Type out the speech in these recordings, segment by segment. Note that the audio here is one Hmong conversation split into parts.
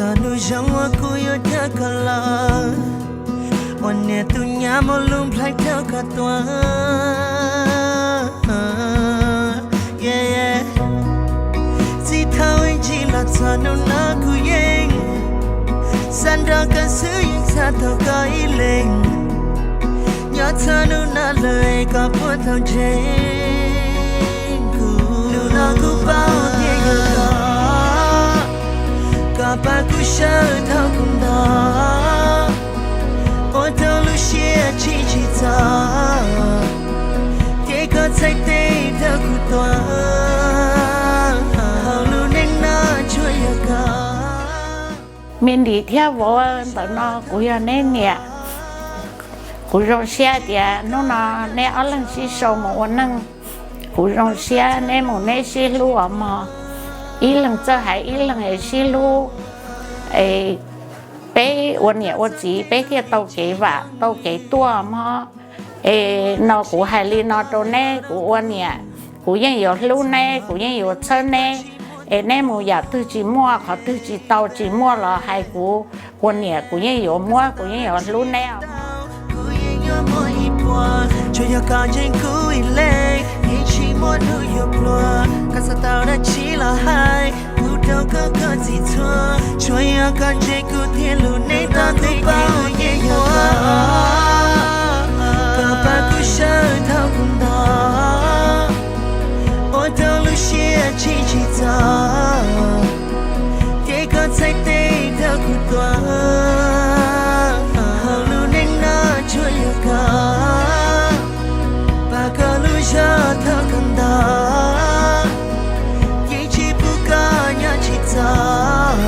Txog hnub zoo uas kuv yuav coj koj los, ua niam tus nyab muaj lub nplhaib coj koj tuaj. Txij thaum ib ntsis los txog hnub no kuv yeej xav nrog koj xwb, yeej xav tau koj ib leeg. Nyob txog hnub no lawm koj puas tau ntseeg kuv? Hnub no kuv paub tias yog koj, koj pab kuv sawv thaum kuv ntog, ua rau lub siab tsim tsis txog, ces koj txhais tes nrog kuv tuaj. Hauv lub neej no tsuas yog koj. Me ntim thiab vauv, ntawm no kuv yog neb niam. Kuv zoo siab tias hnub no neb ob leeg sib sau mus ua neej. Kuv zoo siab neb mus neb sib hlub os mog. Ib leeg txawj hais ib leeg es sib hlub. Es peb ua niam ua txiv peb thiaj tau kev vam tau kev tuaj mog. Es no kuv hais li no rau neb, kuv ua niam kuv yeej yuav hlub neb, kuv yeej yuav txhawb neb. Es neb mus yam twg tsis muaj, qhov twg tsis tau tsis muaj los hais kuv, ua niam kuv yeej yuav muab, kuv yeej yuav hlub neb os. Kuv yeej yuav muaj ib puas, tsuas yog koj ntseeg kuv ib leeg, yeej tsis muaj hnub yuav pluag. Koj xav tau dab tsi los hais, kuv rau koj koj txhij txhua, tsuas yog koj ntseeg kuv thiab lub neej tag kuv paub yeej yog koj. Koj pab kuv sawv thaum kuv ntog, ua rau lub siab tsim tsis txog, ces koj txhais tes nrog kuv tuaj. Hauv lub neej no tsuas yog koj, pab koj lub zog thaum koj ntog, yeej tsis pub koj nyob tsis txog,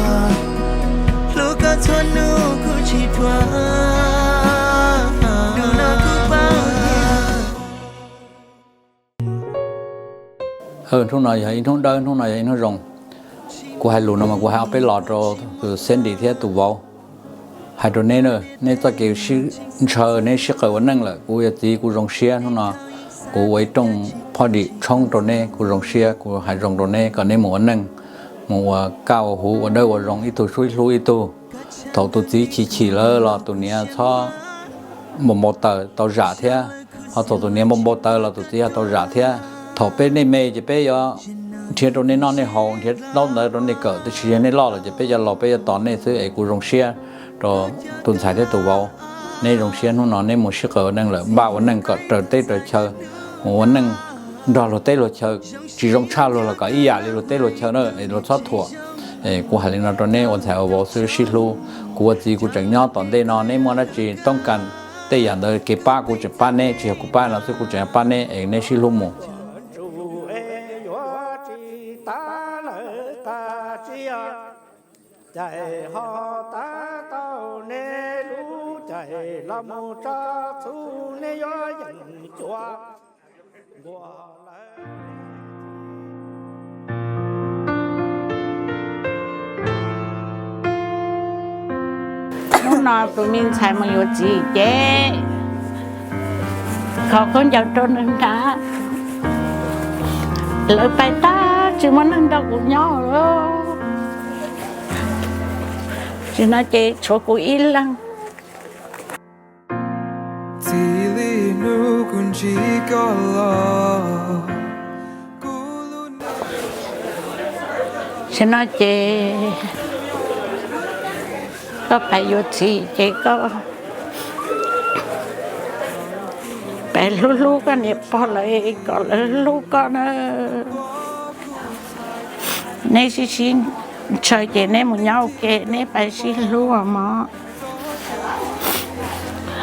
hlub koj txhua hnub kuv tsis dhuav. Hnub no kuv paub tias Hnub no yog ib hnub dawb, hnub no yog ib hnub zoo. Kuv hais lus no mas kuv hais ob peb los rau tus Sandy thiab tus vauv. Hais rau neb na, neb txoj kev sib ntshaw, neb sib qawm ua neej lawm, kuv yog txiv kuv zoo siab. Hnub no kuv ua ib rooj phoj dim tshoob rau neb, kuv zoo siab, kuv hais zoo rau neb kom neb mus ua neej, mus ua kaj ua huv, ua dawb ua zoo, ib tug sib hlub ib tug. Thaum tus txiv chim chim lawm los tus niam txhob npau npau taws, tau zam thiab. Ho thaum tus niam npau npau taws los tus txiv ho tau zam thiab. Thaum peb nej me ces peb yuav nrhiav rau nej noj nej haus, nrhiav ntaub ntawv rau nej kawm, tab sis yog nej loj lawm ces peb cov laus peb yuav tos nej xwb. Es kuv zoo siab rau tus ntxhais thiab tus vauv, neb zoo siab hnub no neb mus sib qawm ua neej lawm, npaj ua neej kom raws teb raws chaw, mus ua neej nrog luag teb luag chaw, tsis zoo tshaj luag los kom ib yam li luag teb luag chaw na, es luag txhob thuam. Kuv hais li no rau neb ua ntxhais ua vauv xwb sib hlub. Kuv ua txiv kuv tseem nyob tom ntej no, neb muaj dab tsi toob kas tej yam ntawd kev pab kuv tseem pab neb, tsis yog kuv pab no xwb, kuv tseem pab neb es neb sib hlub mus. Caij ho tab tau neb lub caij los mus tso txhua neb yuav yeem cuag nkuas lawm. Hnub no tus me ntxhais mus yuav txiv ces kho khaub ncaws rau nws nrad, lawv pais tag tsis muaj neeg nrog kuv nyob lawm. Tsis no ces tshuav kuv ib leeg. Txij li hnub kuv ntsib koj los, tsis no ces koj pais yuav txiv ces koj pais hlub hlub koj niam pog lawv kom lawv hlub koj na. Neb sib sib ntshaw ces neb mus nyob ua ke, neb pais sib hlub mog.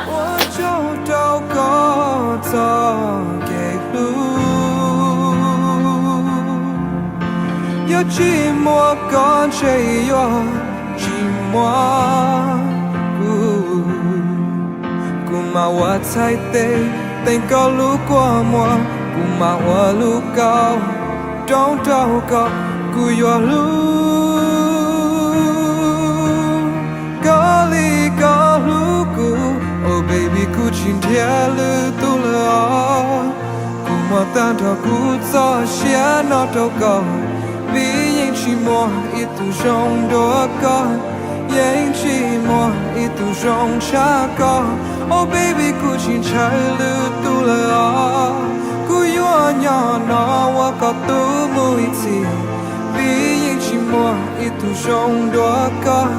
Ua tsaug rau koj txoj kev hlub, yog tsis muaj koj ntshe yuav tsis muaj kuv. Kuv mam ua txhais tes teem koj lub kua muag, kuv mam ua lub kaus rooj rau koj, kuv yuav hlub koj li koj hlub kuv. Oh baby, kuv tsis nrhiav lwm tus lawm os. Kuv muab tag nrho kuv txoj sia no rau koj, vim yeej tsis muaj ib tug zoo dua koj. Yeej tsis muaj ib tug zoo tshaj koj, oh baby, kuv tsis ntshai lwm tus lawm os. Kuv yuav nyob no ua koj tub mus ib txhis, vim yeej tsis muaj ib tug zoo dua koj,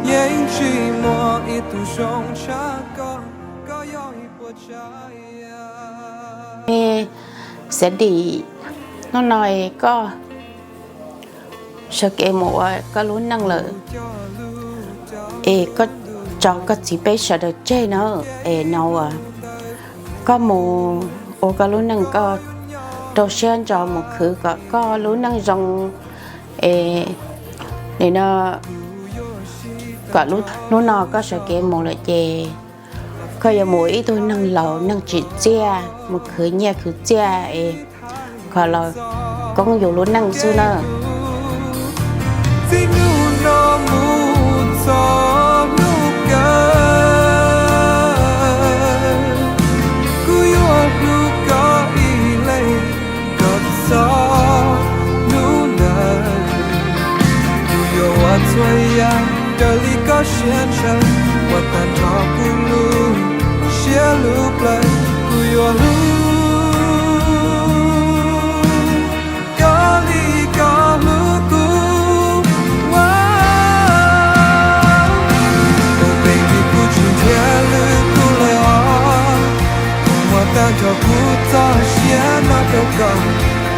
yeej tsis muaj ib tug zoo tshaj koj, koj yog ib puas tsav yam. Xav dim, hnub no koj sawv kev mus ua koj lub neej lawm, es koj tso koj txiv peb sawv daws tseg na, es no uas koj mus ua koj lub neej, koj rau siab ntso mus khwv kom koj lub neej zoo, es nim no kom hnub no koj sawv kev mus lawm ces koj yuav mus ua ib tug neeg laus neeg tsim txiaj, mus khwv nyiaj khwv txiaj es kho los koob yus lub neej xwb na. Txij hnub no mus txog hnub kawg, kuv yuav hlub koj ib leeg kom txog hnub ntawd. Kuv yuav ua txhua yam raws li koj siab ntshaw, ua tag nrho kuv lub siab lub plawv. Kuv yuav hlub koj li koj hlub kuv. Oh baby, kuv tsis nrhiav lwm tus lawm os. Kuv muab tag nrho kuv txoj sia no rau koj,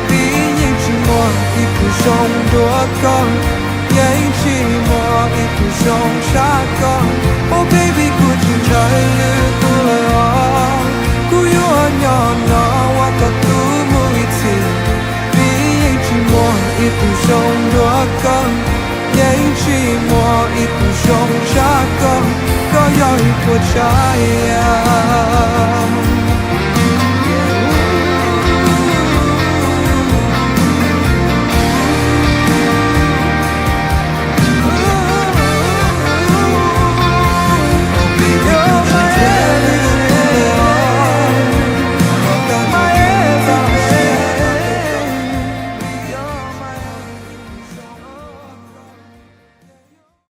vim yeej tsis muaj ib tug zoo dua koj, yeej tsis muaj ib tug zoo tshaj koj. Oh baby, kuv tsis ntshaw lwm tus lawm os. Kuv yuav nyob no ua koj tub mus ib txhis, vim yeej tsis muaj ib tug zoo dua koj, yeej tsis muaj ib tug zoo tshaj koj, koj yog ib puas tsav yam.